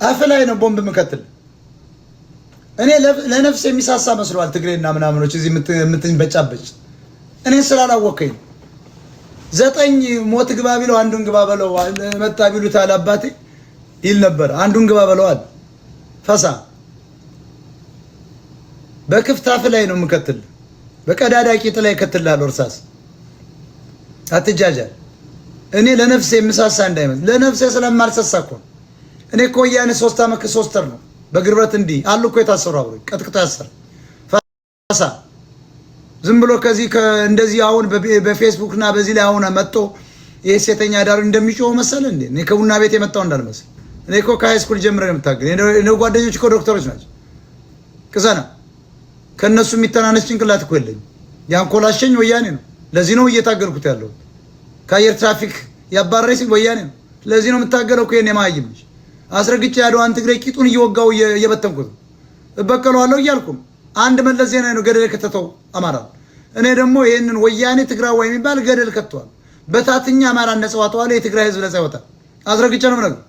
አፍ ላይ ነው ቦምብ ምከትል። እኔ ለነፍስ የሚሳሳ መስሏል ትግሬና ምናምኖች እዚህ የምትንበጫበጭ እኔ ስላላወከኝ ነው። ዘጠኝ ሞት ግባ ቢለው አንዱን ግባ በለው መጣ ቢሉት አለ አባቴ ይል ነበር። አንዱን ግባ በለው አለ ፈሳ። በክፍት አፍ ላይ ነው የምከትል። በቀዳዳ ቂጥ ላይ እከትልሃለሁ እርሳስ። አትጃጃል። እኔ ለነፍሴ የምሳሳ እንዳይመስል፣ ለነፍሴ ስለማልሰሳ እኮ ነው። እኔ እኮ ወያኔ 3 ዓመት ከ3 ወር ነው በግርበት እንዲህ አሉ እኮ የታሰሩ አብሮ ቀጥቅጦ ያሰር ፈሳ። ዝም ብሎ ከዚህ እንደዚህ አሁን በፌስቡክ እና በዚህ ላይ አሁን መጥቶ ይህ ሴተኛ ዳሩ እንደሚጮህ መሰለ እንዴ? እኔ ከቡና ቤት የመጣው እንዳልመስል። እኔ እኮ ከ high school ጀምሬ ነው የምታገል። እኔ ጓደኞች እኮ ዶክተሮች ናቸው። ቅዘና ከእነሱ የሚተናነስ ጭንቅላት እኮ የለኝም። ያንኮላሸኝ ወያኔ ነው። ለዚህ ነው እየታገልኩት ያለሁት። ከአየር ትራፊክ ያባረረኝ ሲል ወያኔ ነው። ለዚህ ነው የምታገለው እኮ። የኔ መሀይም ልጅ አስረግጬ የአድዋን ትግሬ ቂጡን እየወጋው እየበተንኩት ነው። እበቀለዋለሁ እያልኩ ነው። አንድ መለስ ዜናዊ ነው ገደል የከተተው አማራ። እኔ ደግሞ ይህንን ወያኔ ትግራዋይ የሚባል ገደል ከቷል። በታትኛ አማራን ነጻ አወጣዋለሁ። የትግራይ ህዝብ ነጻ ይወጣል። አስረግጬ ነው የምነግርህ።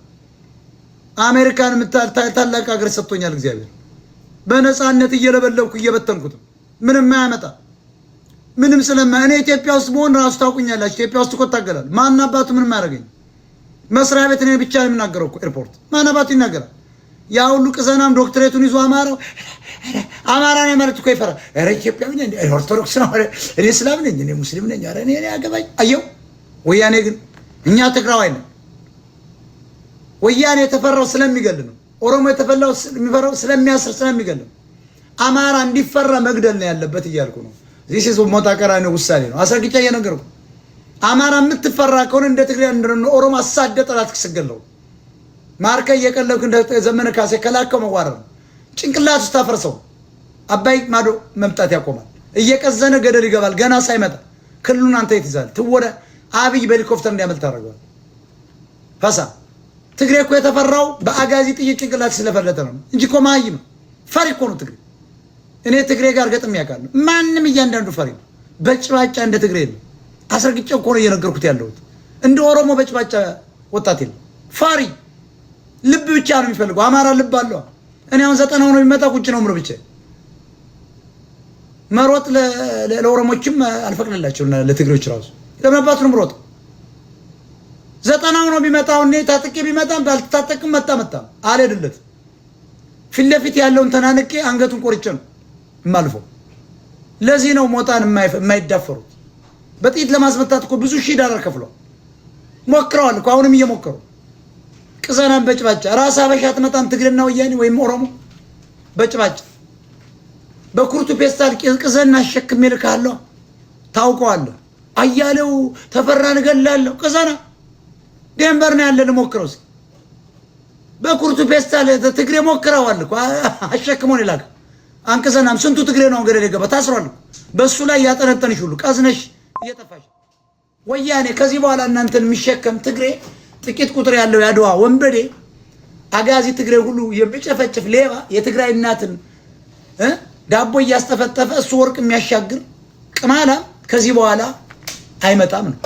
አሜሪካን የምታህል ታላቅ ሀገር ሰጥቶኛል እግዚአብሔር። በነፃነት እየለበለብኩ እየበተንኩት ምንም አያመጣ ምንም ስለማ እኔ ኢትዮጵያ ውስጥ መሆን ራሱ ታውቁኛላችሁ። ኢትዮጵያ ውስጥ እኮ እታገላለሁ። ማን አባቱ ምንም አያደርገኝ። መስሪያ ቤት እኔ ብቻ ነው የምናገረው እኮ ኤርፖርት ማን አባቱ ይናገራል? ያ ሁሉ ቅዘናም ዶክትሬቱን ይዞ አማራው አማራ ነኝ ማለት እኮ ይፈራል። ኧረ ኢትዮጵያዊ ነኝ፣ ኦርቶዶክስ ነው፣ እኔ እስላም ነኝ፣ እኔ ሙስሊም ነኝ፣ ኧረ እኔ አገባኝ። አየው ወያኔ ግን እኛ ትግራዋይ ነን። ወያኔ የተፈራው ስለሚገል ነው። ኦሮሞ የተፈላው የሚፈራው ስለሚያስር ስለሚገል ነው። አማራ እንዲፈራ መግደል ነው ያለበት እያልኩ ነው። This is ሞጣ ቀራኒዮ ውሳኔ ነው። አስረግጬ እየነገርኩ፣ አማራ የምትፈራ ከሆነ እንደ ትግሬ እንደ ኦሮሞ አሳደ ጠላት ስገለው ማርከ እየቀለብክ እንደ ዘመነ ካሴ ከላከው መዋረድ ነው። ጭንቅላት ውስጥ ታፈርሰው አባይ ማዶ መምጣት ያቆማል። እየቀዘነ ገደል ይገባል። ገና ሳይመጣ ክልሉን አንተ የት ይዛል? ትወደ አብይ በሄሊኮፕተር እንዲያመልጥ ታደርገዋል። ፈሳ ትግሬ እኮ የተፈራው በአጋዚ ጥይት ጭንቅላት ስለፈለጠ ነው እንጂ እኮ መሀይም ነው። ፈሪ እኮ ነው ትግሬ። እኔ ትግሬ ጋር ገጥሜ ያውቃለሁ። ማንም እያንዳንዱ ፈሪ ነው። በጭባጫ እንደ ትግሬ ነው። አስረግጬ እኮ ነው እየነገርኩት ያለሁት። እንደ ኦሮሞ በጭባጫ ወጣት የለም። ፈሪ ልብ ብቻ ነው የሚፈልገው። አማራ ልብ አለው። እኔ አሁን 90 ነው የሚመጣ ቁጭ ነው ምሎ ብቻ መሮጥ ለኦሮሞችም አልፈቅድላቸው፣ ለትግሬዎች ራሱ ለምን አባቱ ነው ምሮጥ? 90 ነው ቢመጣው እኔ ታጥቄ ቢመጣም ባልታጠቅም መጣ መጣ አልሄድለት። ፊት ለፊት ያለውን ተናንቄ አንገቱን ቆርጬ ነው የማልፈው። ለዚህ ነው ሞጣን የማይዳፈሩት። በጥይት ለማስመታት እኮ ብዙ ሺህ ዳላር ከፍለዋል፣ ሞክረዋል እኮ፣ አሁንም እየሞከሩ። ቅዘናን በጭባጫ ራስ አበሻ አትመጣም። ትግርና ወያኔ ወይም ኦሮሞ በጭባጫ በኩርቱ ፔስታል ቅዘና አሸክሜ እልክሃለሁ። ታውቀዋለህ። አያሌው ተፈራን እገላለሁ። ቅዘና ዴንቨር ነው ያለ፣ ልሞክረው እስኪ። በኩርቱ ፔስታል ትግሬ ሞክረዋል እኮ፣ አሸክሞ ነው የላከው። አንቅዘናም ስንቱ ትግሬ ነው ገደል የገባ፣ ታስሯል እኮ። በሱ ላይ ያጠነጠንሽ ሁሉ ቀዝነሽ እየጠፋሽ ወያኔ ከዚህ በኋላ እናንተን የሚሸከም ትግሬ ጥቂት ቁጥር ያለው የአድዋ ወንበዴ አጋዚ ትግሬ ሁሉ የሚጨፈጭፍ ሌባ የትግራይ እናትን ዳቦ እያስጠፈጠፈ እሱ ወርቅ የሚያሻግር ቅማላ ከዚህ በኋላ አይመጣም ነው።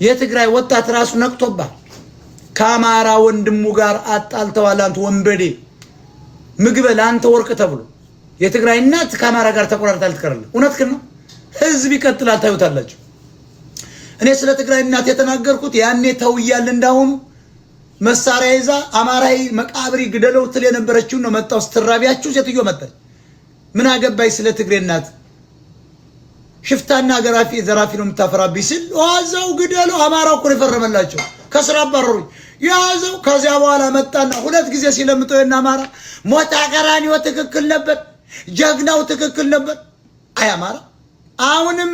የትግራይ ወጣት ራሱ ነቅቶባል። ከአማራ ወንድሙ ጋር አጣልተዋል። አንተ ወንበዴ ምግበ ለአንተ ወርቅ ተብሎ የትግራይ እናት ከአማራ ጋር ተቆራርጣ ልትቀርልህ። እውነት ግን ነው። ህዝብ ይቀጥላል፣ ታዩታላችሁ። እኔ ስለ ትግራይ እናት የተናገርኩት ያኔ ተው እያለ እንዳሁኑ መሳሪያ ይዛ አማራዊ መቃብሪ ግደለው ትል የነበረችውን ነው። መጣው ስትራቢያችሁ ሴትዮ መጣች። ምን አገባኝ ስለ ትግሬ እናት፣ ሽፍታና ገራፊ ዘራፊ ነው የምታፈራብኝ ስል ዋዛው ግደለው። አማራው እኮ ነው የፈረመላቸው። ከስራ አባረሩኝ። ያዘው። ከዚያ በኋላ መጣና ሁለት ጊዜ ሲለምጠው የና አማራ ሞጣ ቀራኒዮ ትክክል ነበር፣ ጀግናው ትክክል ነበር። አይ አማራ አሁንም